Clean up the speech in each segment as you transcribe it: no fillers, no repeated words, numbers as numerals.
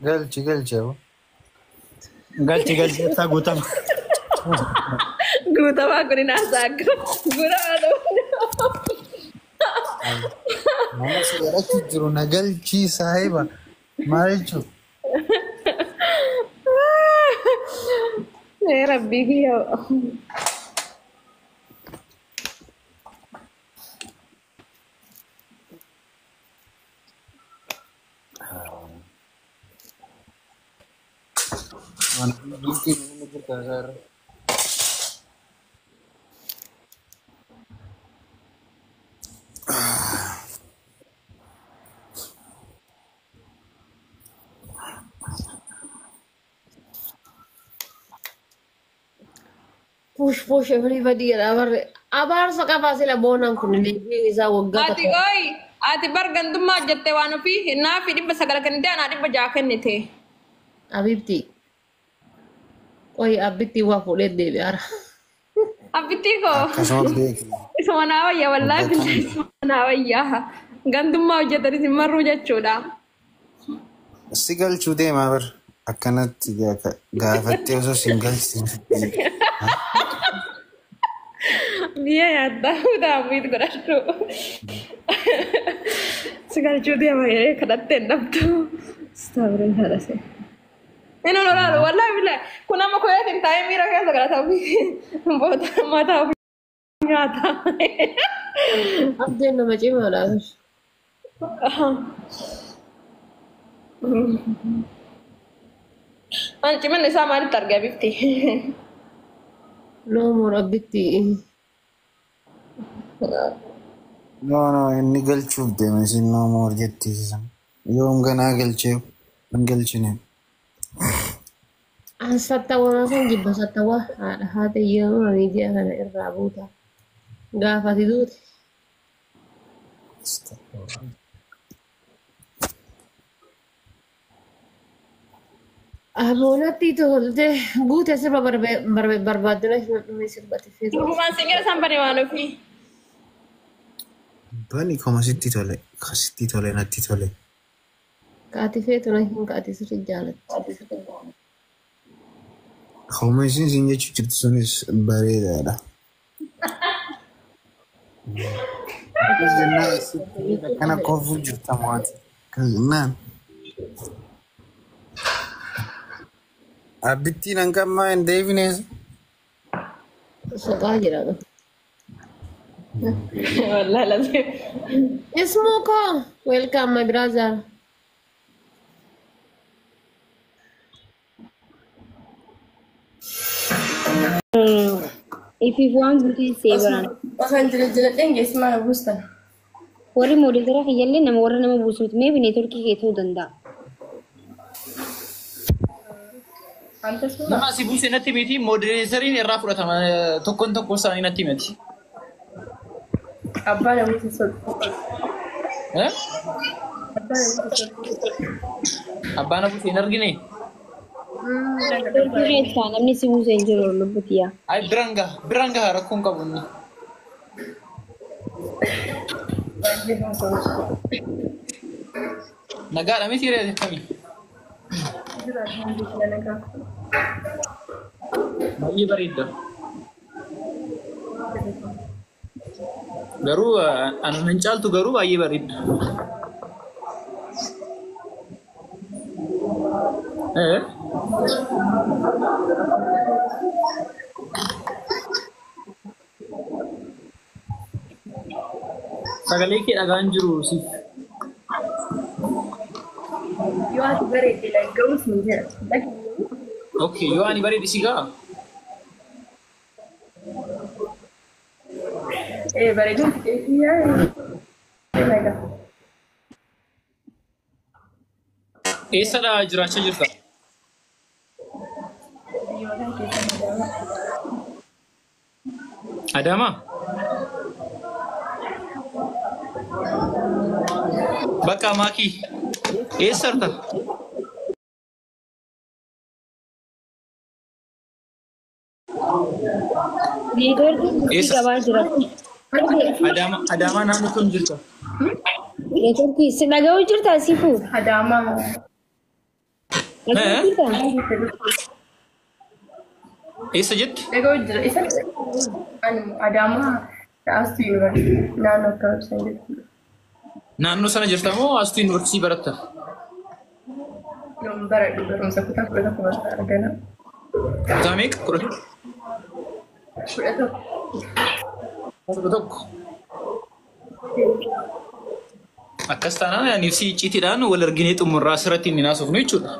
Galchi galchi aboo. Galchi galchi jettaa guutama. Guutamaa kun hin haasaa guutamaa ta'uu. Nama si godhachuu jiru na galchii saahiba. Maal jechuun? Rabbii kiyya. Waan biiltii namni jirta isaarra. Push push everybody jedha abarre. Abaarsa qabaa sila boonaan kun liigiin isaa waggaa Ati tokko. qoy ati bar gandummaa hojjette waan ofii naafi 900 kennite anaa 600 kennite. Abibti. Qoy abbitti waa fuudhee deebi'aara. Abbittii koo Akkasuma beeki. isuma naa wayya wallaahi billahi isuma naa wayya. Gandummaa hojjetanis hin marruu jechuudha. Si galchuu deemaa bar. Akkanatti gaafattee osoo si hin galchine. Biyya nyaattaa daawwit godhadhu. Si galchuu deema jedhee kadhattee hin dhabdu. Istaabireen haadhase. Inni lolaalu wallaahi billahi kun amma koyeetiin taa'ee miira keessa galata booda mataa ofii nyaata. Abdeen nama cimaadha. An ciminni isaa maalitti argaa bifti? No more abbitti. No no inni galchuuf deema isin no more jettiisisan. Yoom ganaa galchee hin galchine. An sattawaa kan jibba sattawaa haadha haati yeroo miidiyaa kana irraa buuta. Gaafa ati duute. Aboonatti tolte guute sirba barbaadduna dhumee sirbate feetu. Durbumaan siingila isaan bane waan ofii. Bani koma sitti tole. Sitti tole natti tole. Kaati feetu na hin kaati sirri jaalatti. Koma isin sin jechuu jirtu sunis bareedaadha. Akkas jennaan sitti akkana kofuu jirta mo'ati. Akkas jennaan. Abbittiin hanqammaa hin deebinees. Soqaa jira. Wallaahi lazim. Ismuko, welcome my brother. Ifiif waan guutuu see baraan. Osoo hin jala geessumaa na buustan. Warri moodeetara kiyyallee nama warra nama buusuuti. Mee neetworkii kee ta'uu danda'a. Anta suura. Nama si buuse natti miti moodereesariin irraa fudhatama tokkoon tokko isaanii natti miti. Abbaa na buuse soqa. Eh? Abbaa na buuse soqa. Abbaan na buuse hin argine? Neetworkii keessaa namni si buuse hin jiru lubbutiyaa. Ay biraan gaha biraan gaha rakkoon qabu inni. Baay'ee haasawaa. Nagaadha miti reeti akkamii? Jira alhamdulillah nagaa. Baay'ee bareedda. Garuu ana nan caaltu garuu baay'ee bareedda. Eh? Sagalee kee dhagaan jiru siif. Yoo ati bareedde dhaga'uus ni jira. Okay, yoo ani bareede si ga'a? Ee bareeduun keetii yaa nagaa. Eessadha jiraachaa jirta? Biyyoota keessa Adaamaa. Adaamaa? Bakka maakii. Eessa jirta? Neetworkiin bultii Eessa? qabaa jira. Adaamaa Adaamaa naannoo kam jirta? Neetworkii si dhaga'uu jirtaa siifuu? Adaamaa. Dhaga'u jirtaa? Eessa jette? Dhaga'u jira. Isa ani Adaamaa Astuu Yuunivarsiitii naannoo akkababii san jechuudha. Naannoo sana jirta moo Astuu Yuunivarsiitii baratta? Yoon baradhu barumsa kutaa 11 barata argana. Kutaa meeqa? 11? 11. 11. Akkas taanaan ani si icciitiidhaan wal arginee xumurraa asirratti inni naasofnu jechuudha.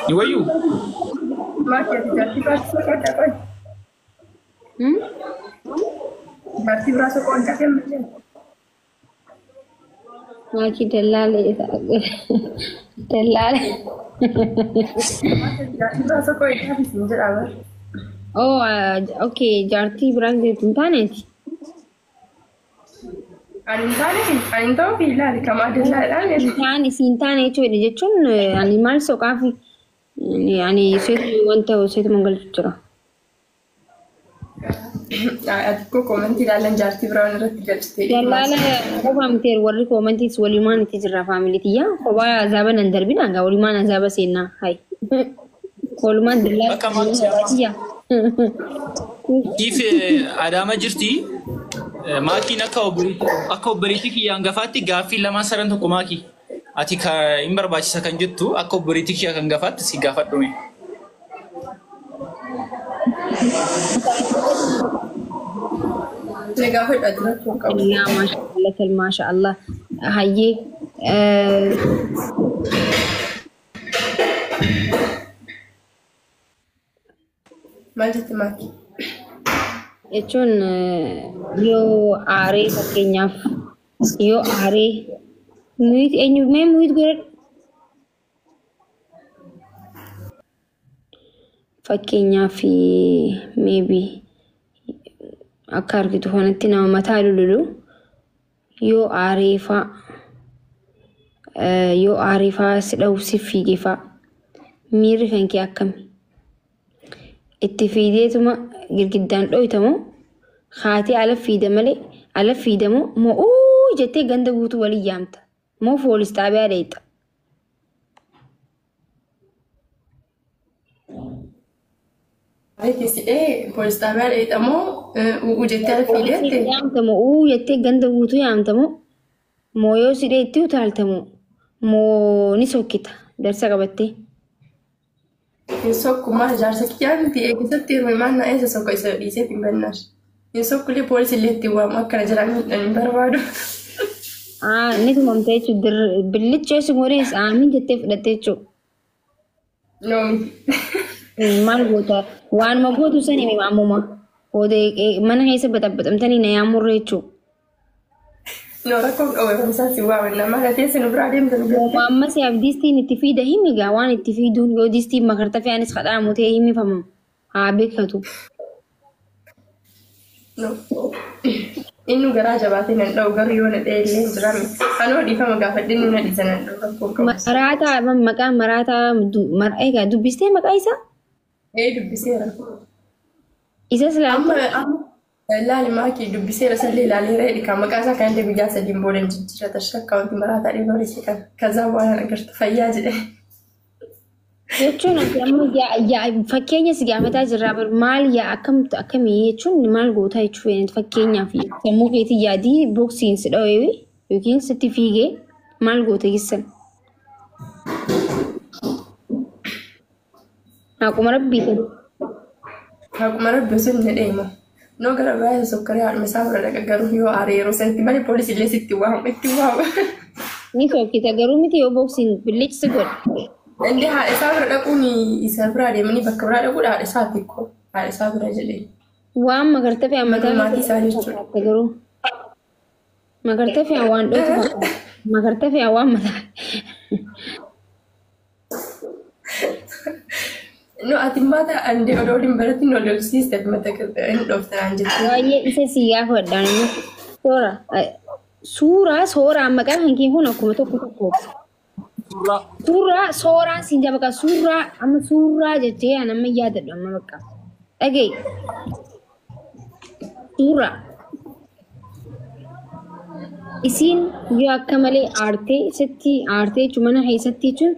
Ni wayyuu? Maakii ati jaartii biraatti soqodha qoy. Jaartii biraa soqodha kennu. Maakii dallaalee dallaalee. Jaartii biraa soqodha siin jedha bara. Oh, okay, jaartii biraan jirtu hin taaneeti. Ani hin taane ani hin ta'uu fi ilaali kamaa dallaadhaan. Hin taane siin taane jechuudha jechuun ani maal soqaafi ani seetu wanta seetuma galchu jira. Ati koo koomentii ilaalan jaartii biraa waan irratti galchitee. Dallaala qofa miti warri koomentiis walumaan itti jirra faamilii tiyya. Kophaa azaaba nan darbina gaa walumaan azaaba seennaa hai. Walumaan dallaala Bakka maal si'amaa? tiyya. Siif Adaama jirti. Maakiin akka obboleettii kiyya hangafaatti gaaffii lamaan sadan tokko maakii. Ati ka hin barbaachisa kan jettu akka obboleettii kiyya hangafaatti si gaafadhume. Ne gaafadhu ati rakkoo qabu. Yaa maashaallah maashaallah hayyee Maal jette maakii? Jechuun yoo aaree fakkeenyaaf yoo aaree muyit eenyu mee muyit godhadhu. Fakkeenyaaf maybe akka argitu kanatti nama mataa lululu yoo aaree faa yoo aaree faa si dha'u si fiige faa miirri kan kee akkami? Itti fiideetuma girgiddaan dhoytamoo haatee ala fiida malee ala fiidamoo moo uu jettee ganda guutuu waliin yaamta moo poolis xaabiyaa dheeyxa. Aaree sidhee poolis xaabiyaa dheexamoo uu jettee ala fiideette? Yaamtamoo uu jettee ganda guutuu yaamtamoo moo yoo sidhee itti utaaltamoo moo ni sokkita darsa qabattee. Hin sokku maal jaarsa kiyyaa miti eegisatti hirme maal na eessa sokka isa dhiisee hin bannaas. Hin sokkullee poolisii illee itti waamu akkana jiraan miidhaan hin barbaadu. Ni tumamte jechuudha billicha yoo si godhees aamin jettee fudhatte jechuudha. Noomi. Maal goota waanuma gootu san himi ammuma booda mana keessa baxabbaxamtanii na yaamurre jechuudha. No rakkoon qabu isaan si waaman nama gateessa nu biraa deemtu nu Mooma amma si'aaf distiin itti fiida himi gaa waan itti fiiduun yoo distiin makarta fe'anis kadhaamu ta'e himifamu haa beekatu. No. Inni garaa jabaatee nan dha'u garuu yoo na dha'e illee hin jiraame. Anoo dhiifama gaafadhe inni na dhiisa nan dha'u rakkoon qabu. Maraataa maqaa maraataa egaa dubbistee maqaa isaa? Ee dubbiseera. Isas Amma laalta? amma laali maakii dubbiseera sallee ilaaleera jedhi kan maqaa isaa kan illee guyyaa sadiin booda hin jijjiirata akkaawuntii maraataa dhibba barreesse kan kazaa bu'aa agarta fayyaa jedhe. Jechuun ati amma yaa fakkeenya si gaafataa jirraa bar maal yaa akkam akkamii jechuun maal gootaa jechuu feene fakkeenyaaf sammuu keetii yaadii boksiin si dhawee yookiin sitti fiigee maal goota geessan? Haquma rabbiitiin. Haquma rabbi osoo hin jedheema. Noo gara biraa isa sokkaree haadhuma isaa bira dhaqa garuu yoo aare yeroo sanitti malee poolisii illee sitti waamu itti waamu. Ni sokkita garuu miti yoo boksiin billichi si godhe. Inni haadha isaa bira dhaquun isa biraa deemanii bakka biraa dhaquudha haadha isaa xiqqoo haadha isaa bira jedhee. Waan magarta fe'an mataa Maatii isaa jechuudha. garuu. Magarta fe'an waan dhootu fakkaata. Magarta fe'an waan mataa. No ati maata ande odoo waliin baratin ol olsiiste mata hin dhooftanaan jettee. Baay'ee isa si gaafadhaan immoo soora suuraa sooraan maqaan kan kee kun akkuma tokko tokko. Suuraa. Suuraa sooraan siin jaa bakka suuraa amma suuraa jettee an amma yaadadhu amma bakka. Dhaga'i. Suuraa. Isiin yoo akka malee aartee sitti aartee jechuun mana keessatti jechuun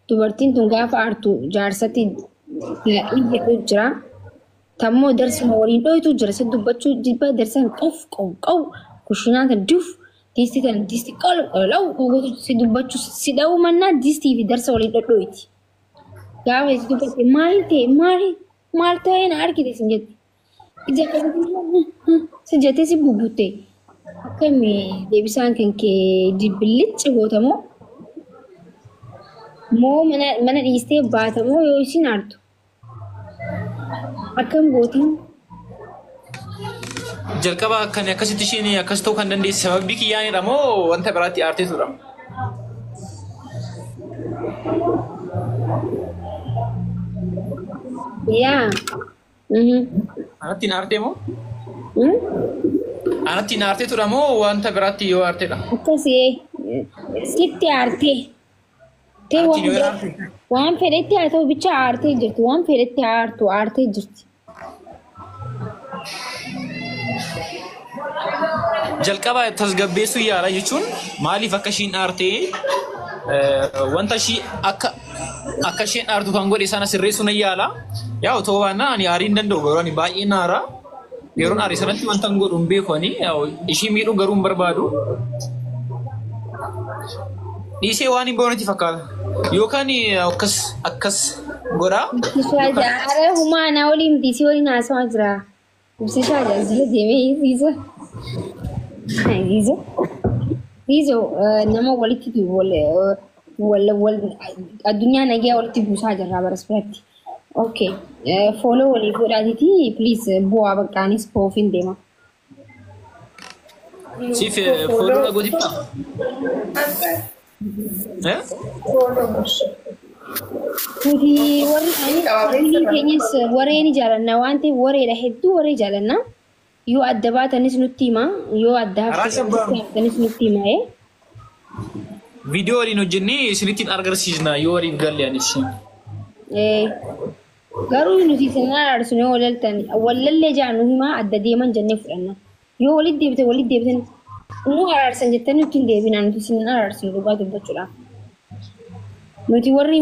dubartiin tun gaafa aartu jaarsatti iyyatu jira. Tammoo darsuma waliin dhohitu jira. Si dubbachuu jibba darsan qof qow qow kushinaa tan duf diistii tan diistii qol qolaw si dubbachuu si dha'uu mannaa diistii fi darsa waliin dhodhoyti. Gaafa si dubbatte maal ta'e maali maal ta'e na argite sin jetti. Ija akkasitti si jettee si bubbutte. Akkami deebisaan kan kee jibbillicci gootamoo moo mana dhiistee baatamoo yoo isin aartu? Akkam gootiin? Jalqaba kan akkasitti isheen akkas ta'uu kan dandeesse sababii kiyyaanidha moo wanta biraatti aarteetudha? Yaa. Anatti hin aartee moo? Anatti hin aarteetudha moo wanta biraatti yoo aartedha? Akkasii sitti aartee. Tee waan fedhetti haa ta'u bicha aartee jirti. Waan fedhetti aartu aartee jirti. Jalqaba tasgabbeessuu yaala jechuun maaliif akka ishiin aartee wanta ishii akka isheen aartu kan godhe sana sirreessuu nan yaala. Yaa otoo waan ani aarii hin danda'u garuu ani baay'ee naara. Yeroon aarii sanatti wanta hin godhu hin beeku ani ishii miidhuu garuu hin barbaadu. Dhiisee waan hin boonatti fakkaata. Yookaan akkas akkas godhaa. Ara humaa naa waliin dhiisii waliin haasawaa jira. Ibsishaa jira deemee ziizo. Ziizo. Ziizo nama walitti wal addunyaa nagaa walitti buusaa jirra baras biratti. Okay. Follow walii godhaatiiti please bu'aa baqqaanis poofiin deema. Siif follow na godhifta? Nuti warri keenyas waree ni jaalanna waan ta'eef wareedha hedduu waree jaalanna. Yoo adda baatanis nutti hima yoo adda haftanis nutti hima. Viidiyoo waliin hojjennee isinitti agarsiisna yoo waliif galle anis. Garuu nuti isin araarsinu yoo walaltan walallee jaannu himaa adda deeman jennee fudhanna. Yoo walitti deebite walitti deebitan nu araarsan jettanii nutti hin deebinaa nuti isin araarsinu dhugaa dubbachuudhaaf. Nuti warri